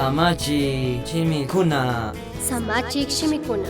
Samachik shimikuna. Samachik shimikuna.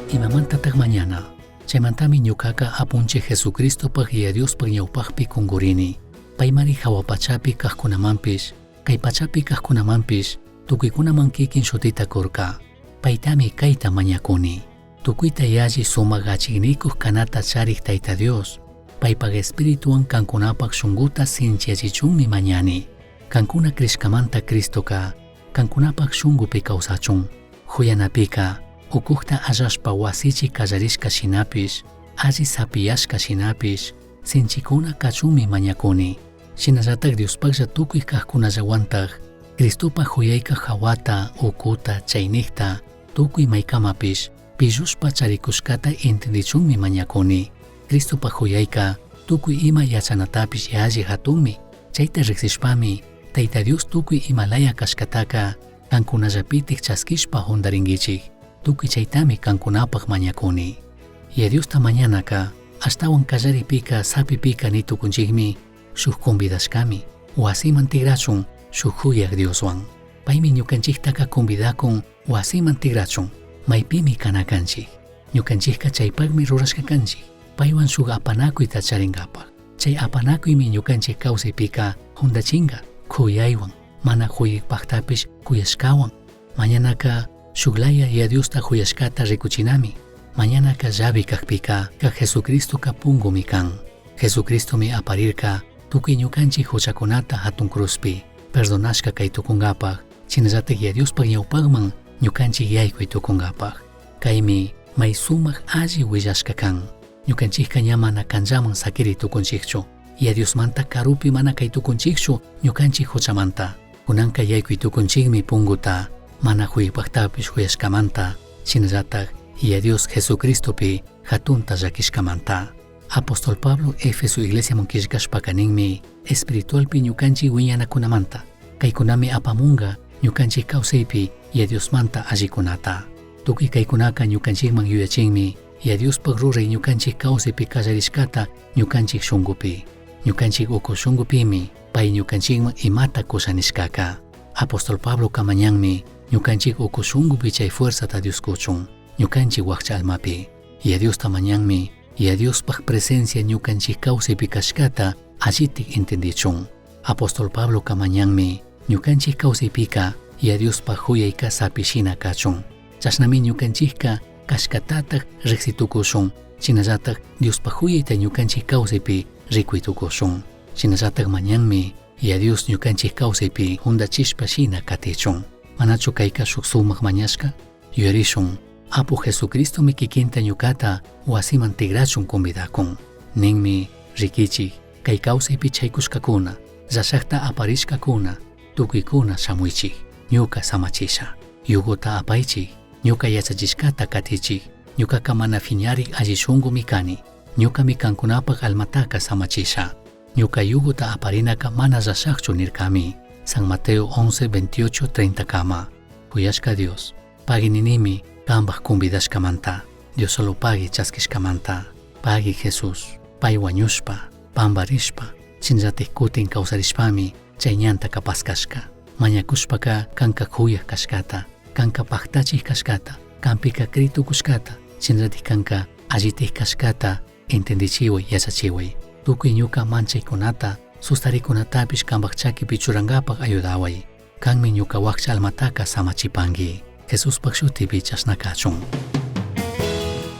Imamantataj mañana? Chaimantami ñucaca Apunchij Jesucristopaj Yaya Diospaj ñaupajpi cungurini. Paimari jahua pachapi cajcunamanpish, cai pachapi cajcunamanpish tucuicunaman quiquin shutita curca. Paitami caita mañacuni. Tucuita yalli sumaj achijnicuj canata charij Taita Dios, paipaj Espirituhuan cancunapaj shunguta sinchiyachichunmi mañani. Cancuna crishcamanta Cristoca cancunapaj shungupi causachun. Juyanapica, ucujta allashpa huasichi callarishca shinapish, alli sapiyashca shinapish, sinchicuna cachunmi mañacuni. Shinallataj Diospajlla tucui cajcunallahuantaj, Cristopaj juyaica jahuata, ucuta, chainijta, tucui maicamapish, pillushpa charicushcata entendichunmi mañacuni. Cristopaj juyaica tucui ima yachanatapish yalli jatunmi. Chaita rijsishpami, Taita Dios tucui ima laya cashcataca cancunallapitaj chasquishpa jundaringuichij. Tucui chaitami cancunapaj mañacuni. Yaya Diosta mañanaca, ashtahuan callaripica sapipica ni tucunchijmi, shuj convidashcami, huasiman tigrachun shuj juyaj Dioshuan. Paimi ñucanchijtaca convidacun huasiman tigrachun, maipimi cana canchij. Ñucanchijca chaipajmi rurashca canchij, paihuan shuj apanacuita charingapaj. Chai apanacuimi ñucanchij causaipica jundachinga, juyaihuan, mana juyajpajtapish juyashcahuan. Mañanaca shuj laya Yaya Diosta juyashcata ricuchinami. Mañanaca llave cajpica, ca Jesucristoca pungumi can. Jesucristomi aparirca tucui ñucanchij juchacunata jatun cruzpi, perdonashca cai tucungapaj, shinallataj Yaya Diospaj ñaupajman ñucanchij yaicui tucungapaj. Caimi may sumaj alli huillashca can. Ñucanchijca ña mana canllaman saquiri tucunchijchu. Yaya Diosmanta carupi mana cai tucunchijchu ñucanchij juchamanta. Cunanca yaicui tucunchijmi punguta, mana juyajpajtapish juyashcamanta, shinallataj Yaya Dios Jesucristopi jatunta llaquishcamanta. Apóstol Pablo Éfeso iglesiaman quillcashpaca ninmi espiritualpi ñucanchij huiñanacunamanta. Caicunami apamunga ñucanchij causaipi Yaya Diosmanta allicunata. Tucui caicunaca ñucanchijman yuyachinmi Yaya Diospaj rurai ñucanchij causaipi callarishcata ñucanchij shungupi. Ñucanchij ucu shungupimi pai ñucanchijman imata cusha nishcaca. Apóstol Pabloca mañanmi ñucanchij ucu shungupi chay fuerzata Dios cuchun, ñucanchij huajcha almapi. Yaya Diosta mañanmi Yaya Diospaj presencia ñucanchij causaipi cashcata allitik entendichun. Apóstol Pabloca mañanmi ñucanchij causaipica Yaya Diospaj juyaica sapi shina cachun. Chashnami ñucanchijca cashcatataj rijsi tucushun, shinallataj Diospaj juyaita ñucanchij causaipi ricui tucushun. Shinallataj mañanmi Yaya Dios ñucanchij causaipi jundachishpa shina catichun. Manachu caica shuj sumaj mañashca? Yuyarishun, Apu Jesucristomi quiquinta ñucata huasiman tigrachun convidacun. Ninmi, riquichij, cai causaipi chaicushcacuna, llashajta aparishcacuna, tucuicuna shamuichij, ñuca samachisha. Yugota apaichij, ñuca yachachishcata catichij, ñucaca mana fiñarij alli shungumi cani, ñucami cancunapaj almataca samachisha. Ñuca yugota aparinaca mana llashajchu nircami. San Mateo 11, 28, 30 cama. Juyashca Dios, pagui ninimi cambaj convidashcamanta, Dios solo pagui chasquishcamanta, pagui Jesús, pai huañushpa, pambarishpa, shinallataj cutin causarishpami chay ñantaca pascashca. Mañacushpaca canca juyaj cashcata, canca pajtachij cashcata, canpica cri tucushcata, shinallataj canca allitaj cashcata entendichihuai, yachachihuai. Tucui ñuca manchaicunata, sustaricunatapish cambaj chaquipi churangapaj ayudahuai. Canmi ñuca huajcha almataca samachipangui. Jesuspaj shutipi chashna cachun.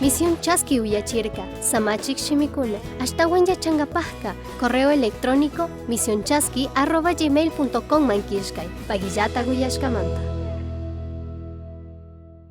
Misión Chaski uyachirca, Samachik shimikuna, ashtahuan yachangapajka, correo electrónico misionchaski@gmail.com man killkay, paguillata uyashkamanta.